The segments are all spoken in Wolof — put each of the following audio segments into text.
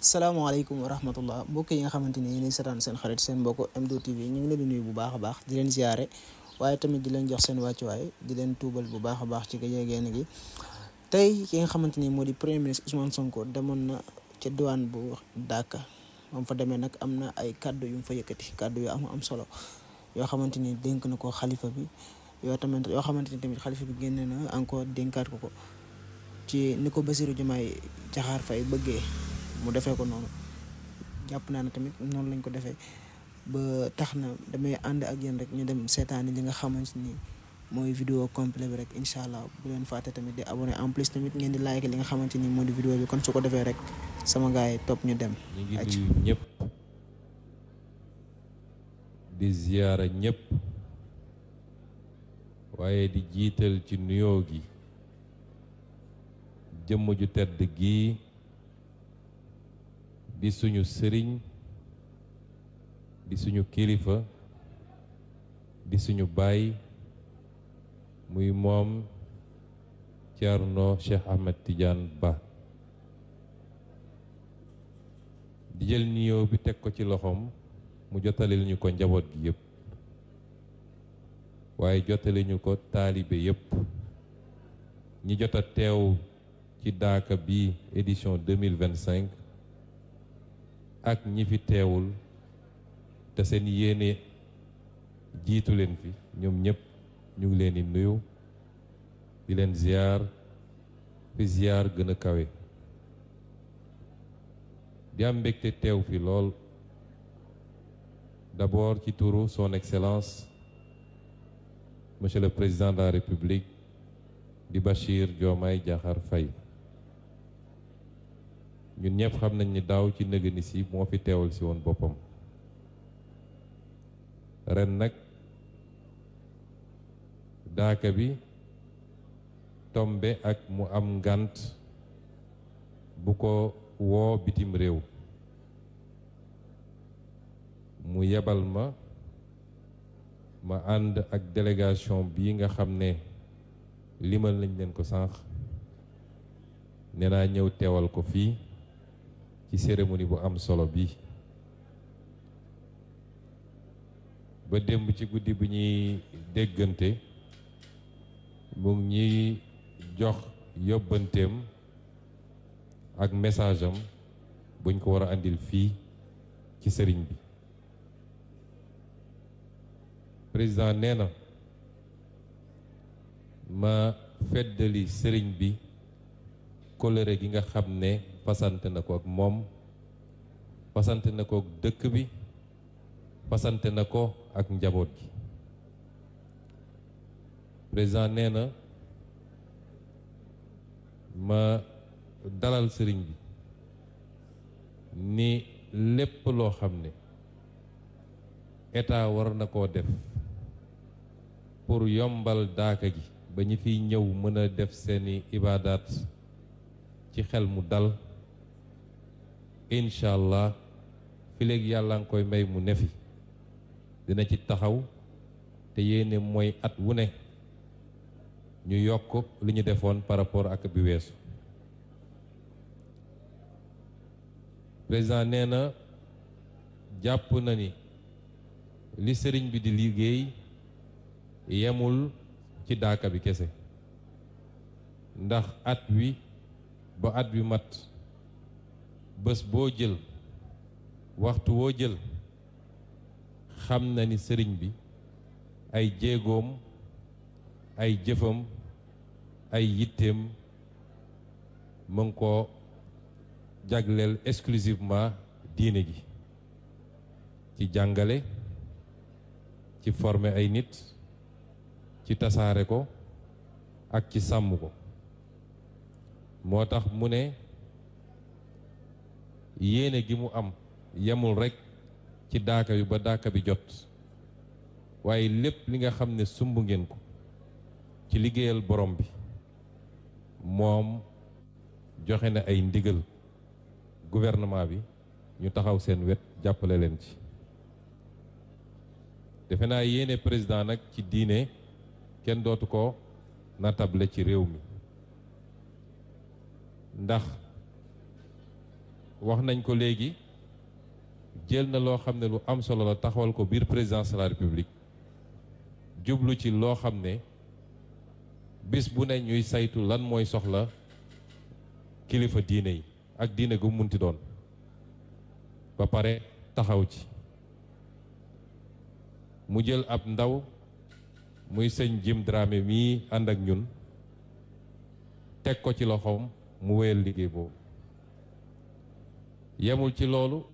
salaamaaleykum wa rahmatullah mbokk yi nga xamante ni yéen seetaan seen xarit seen mbokk M2 TV ñu ngi leen di nuyu bu baax a baax di leen ziare waaye tamit di leen jox seen wàccuwaay di leen tuubal bu baax a baax ci génn gi tey ki nga xamante ni moo di premier ministre Ousmane Sonko demoon na ca diwaan bu Daaka moom fa demee nag am na ay kaddu yu mu fa yëkkati kaddu yu am solo yoo xamante ni dénk na ko xalifa bi yoo xamante ni tamit xalifa bi génne na encore dénkaat ko ci ni ko Bassirou Diomaye Diakhar Faye bëggee mu defee ko noonu jàpp naa ne tamit noonu lañ ko defee ba tax na damay ànd ak yéen rek ñu dem seetaani li nga xamante ni mooy vidéo complet bi rek incha allah bu leen fàtte tamit di abonné en plus tamit ngeen di like li nga xamante ni moo di vidéo bi kon su ko defee rek sama gars yi topp ñu dem. ñu ngi nuyu ñëpp di ziyaara ñëpp waaye di jiital ci nuyoo gi jëmm ju tedd gi di suñu sëriñ di suñu kilifa di suñu baay muy moom Thierno Cheikh Ahmed Tidiane Ba di jël nuyoo bi teg ko ci loxoom mu jotalil ñu ko njaboot gi yëpp waaye jottali ñu ko taalibe yëpp ñi jot a teew ci Daaka bi édition 2025 ak ñi fi teewul te seen yéene jiitu leen fi ñoom ñëpp ñu ngi leen di nuyu di leen ziar fi ziar gën a kawe di am mbégte teew fi lool d'abord ci turu son excellence monsieur le président de la république di Bachir Diomaye Diakhar Faye ñun ñëpp xam nañ ni daaw ci nëgëni si moo fi teewal si woon boppam ren nag Daaka bi tombe ak mu am ngànt bu ko woo bitim réew mu yebal ma ànd ak délégation bii nga xam ne limal nañ leen ko sànq nee naa ñëw teewal ko fii ci cérémonie bu am solo bi ba démb ci guddi bu ñuy déggante mu ngi ñuy jox yóbbanteem ak message am buñ ko war a andil fii ci sëriñ bi président nee na ma feddali sëriñ bi kóllëre gi nga xam ne fasante na ko ak moom fasante na ko ak dëkk bi fasante na ko ak njaboot gi président nee na ma dalal sëriñ bi ni lépp loo xam ne état war na koo def pour yombal Daaka gi ba ñi fiy ñëw mën a def seeni ibaadaat ci xel mu dal incha allah fi léegi yàlla nga koy may mu nefi dina ci taxaw te yéene mooy at wu ne ñu yokk li ñu defoon par rapport ak bi weesu président nee na jàpp na ni li sëriñ bi di liggéey yemul ci Daaka bi kese ndax at wi ba at wi mat bés boo jël waxtu woo jël xam na ni sëriñ bi ay jéegoom ay jëfam ay yitteem mu ngi ko jagleel exclusivement diine gi ci jàngale ci former ay nit ci tasaare ko ak ci sàmm ko moo tax mu ne yéene gi mu am yemul rekk ci Daaka bi ba Daaka bi jot waaye lépp li nga xam ne sumb ngeen ko ci liggéeyal borom bi moom joxe na ay ndigal gouvernement bi ñu taxaw seen wet jàppale leen ci defe naa yéene président nag ci diine kenn dootu ko natable ci réew mi ndax wax nañ ko léegi jël na loo xam ne lu am solo la taxawal ko biir présidence de la république jublu ci loo xam ne bis bu ne ñuy saytu lan mooy soxla kilifa diine yi ak diine gu munti doon ba pare taxaw ci mu jël ab ndaw muy sëñ Jim Dramé mii ànd ak ñun teg ko ci loxoom mu wéyal liggéey boobu yemul ci loolu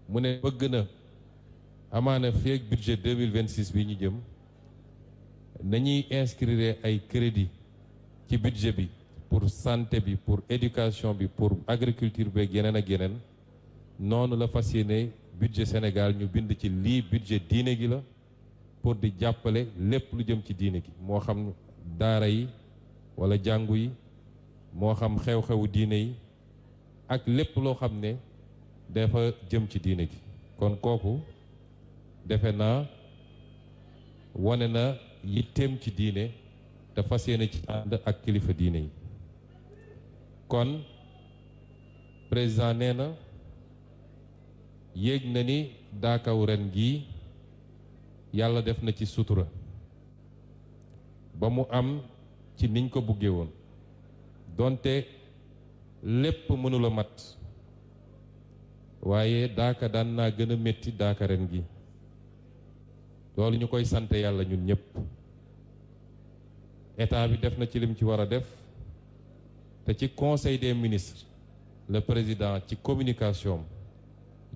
mu ne bëgg na amaana fii ak budget 2026 bi ñu jëm nañuy inscrire ay crédit ci budget bi pour santé bi pour éducation bi pour agriculture beeg yeneen ak yeneen noonu la fas yéene budget Sénégal ñu bind ci lii budget diine gi la pour di jàppale lépp lu jëm ci diine gi moo xam daara yi wala jàngu yi moo xam xew-xewu diine yi ak lépp loo xam ne dafa jëm ci diine gi kon kooku defe naa wane na yitteem ci diine te fas yéene ci ànd ak kilifa diine yi kon président nee na yéeg na ni daakaw ren gii yàlla def na ci sutura ba mu am ci niñ ko buggee woon donte lépp mënula mat waaye daaka daan naa gën a métti daaka ren gi loolu ñu koy sant yàlla ñun ñëpp état bi def na ci lim ci war a def te ci conseil des ministres le président ci communication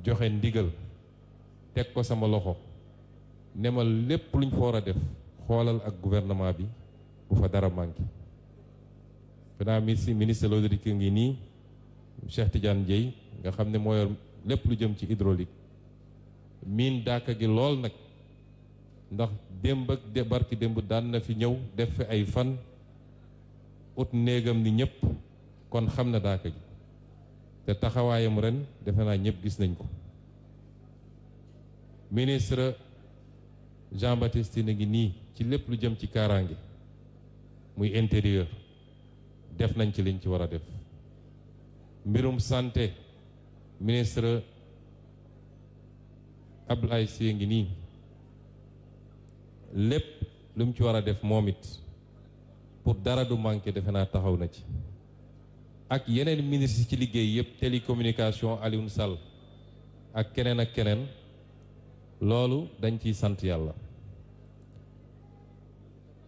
joxe ndigal teg ko sama loxo ne ma lépp luñ fa war a def xoolal ak gouvernement bi bu fa dara manqué fanaa ministre de l'hydraulique ngi nii Cheikh Tidiane Dièye nga xam ne moo yor lépp lu jëm ci hydraulique miin daaka gi lool nag ndax démb ak barki démb daan na fi ñëw def fi ay fan ut néegam ni ñëpp kon xam na daaka gi te taxawaayam ren defe naa ñëpp gis nañ ko ministre Jean-Baptiste Tine ngi nii ci lépp lu jëm ci kaaraange muy intérieur def nañ ci liñ ci war a def mbirum santé ministre Abdoulaye Sy ngi nii lépp lu mu ci war a def moom it pour dara du manqué defe naa taxaw na ci ak yeneen ministre ci liggéey yëpp télécommunication Alioune Sall ak keneen loolu dañ ciy sant yàlla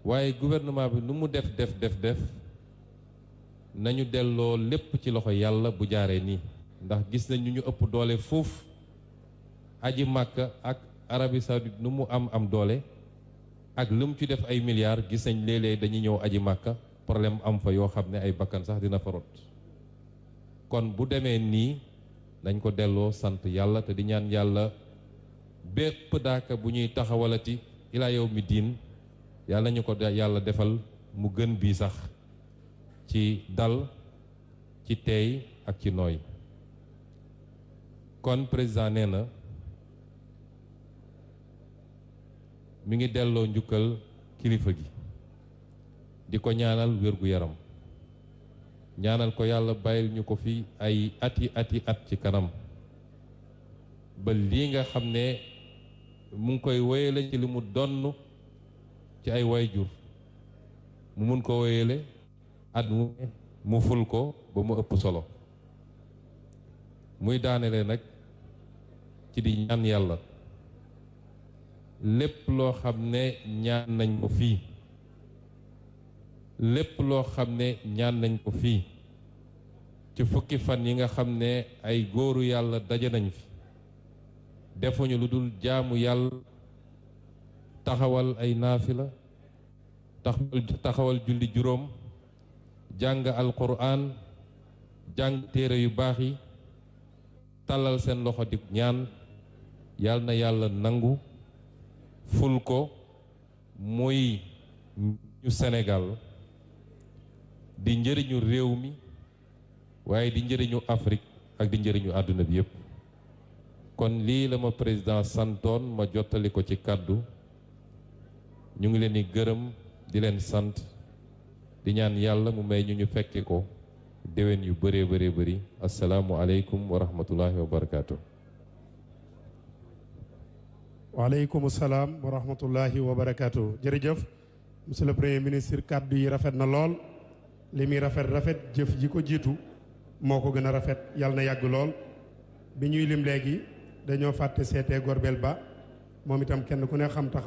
waaye gouvernement bi nu mu def nañu delloo lépp ci loxo yàlla bu jaaree nii ndax gis nañ ñu ëpp doole foofu aji Màkka ak Arabie Saoudite nu mu am doole ak lu mu ci def ay milliards gis nañ léeg-léeg dañuy ñëw aji Màkka problème am fa yoo xam ne ay bakkan sax dina fa rot kon bu demee nii nañ ko delloo sant yàlla te di ñaan yàlla bépp daaka bu ñuy taxawalati ilaa yow mi diin yàlla nañu ko yàlla defal mu gën bii sax ci dal ci teey ak ci nooy kon président nee na mi ngi delloo njukkal kilifa gi di ko ñaanal wér-gu-yaram ñaanal ko yàlla bàyyil ñu ko fi ay ati at ci kanam ba lii nga xam ne mu ngi koy wéyale ci li mu donn ci ay waajur mu mun ko wéyale at mu ful ko ba mu ëpp solo muy daanele nag ci di ñaan yàlla lépp loo xam ne ñaan nañ ko fii lépp loo xam ne ñaan nañ ko fii ci fukki fan yi nga xam ne ay góoru yàlla daje nañ fi defuñu lu dul jaamu yàlla taxawal ay naafila taxawal julli juróom jàng alquran jàng téere yu baax yi tàllal seen loxo di ñaan yàlla na yàlla nangu ful ko muy ñu Sénégal di njëriñu réew mi waaye di njëriñu Afrique ak di njëriñu àdduna bi yépp kon lii la ma président santoon ma jottali ko ci kàddu ñu ngi leen di gërëm di leen sant di ñaan yàlla mu may ñu fekke ko déwén yu bëree bëri asalaamualeykum wa rahmatullahi wa barakaatu. waaleykum salaam wa rahmatullahi wa barakaatu. jërëjëf monsieur le premier ministre, kàddu yi rafet na lool. li muy rafet jëf ji ko jiitu moo ko gën a rafet, yàlla na yàgg lool. bi ñuy lim léegi dañoo fàtte seetee Gorbel Ba moom itam kenn ku ne xam tax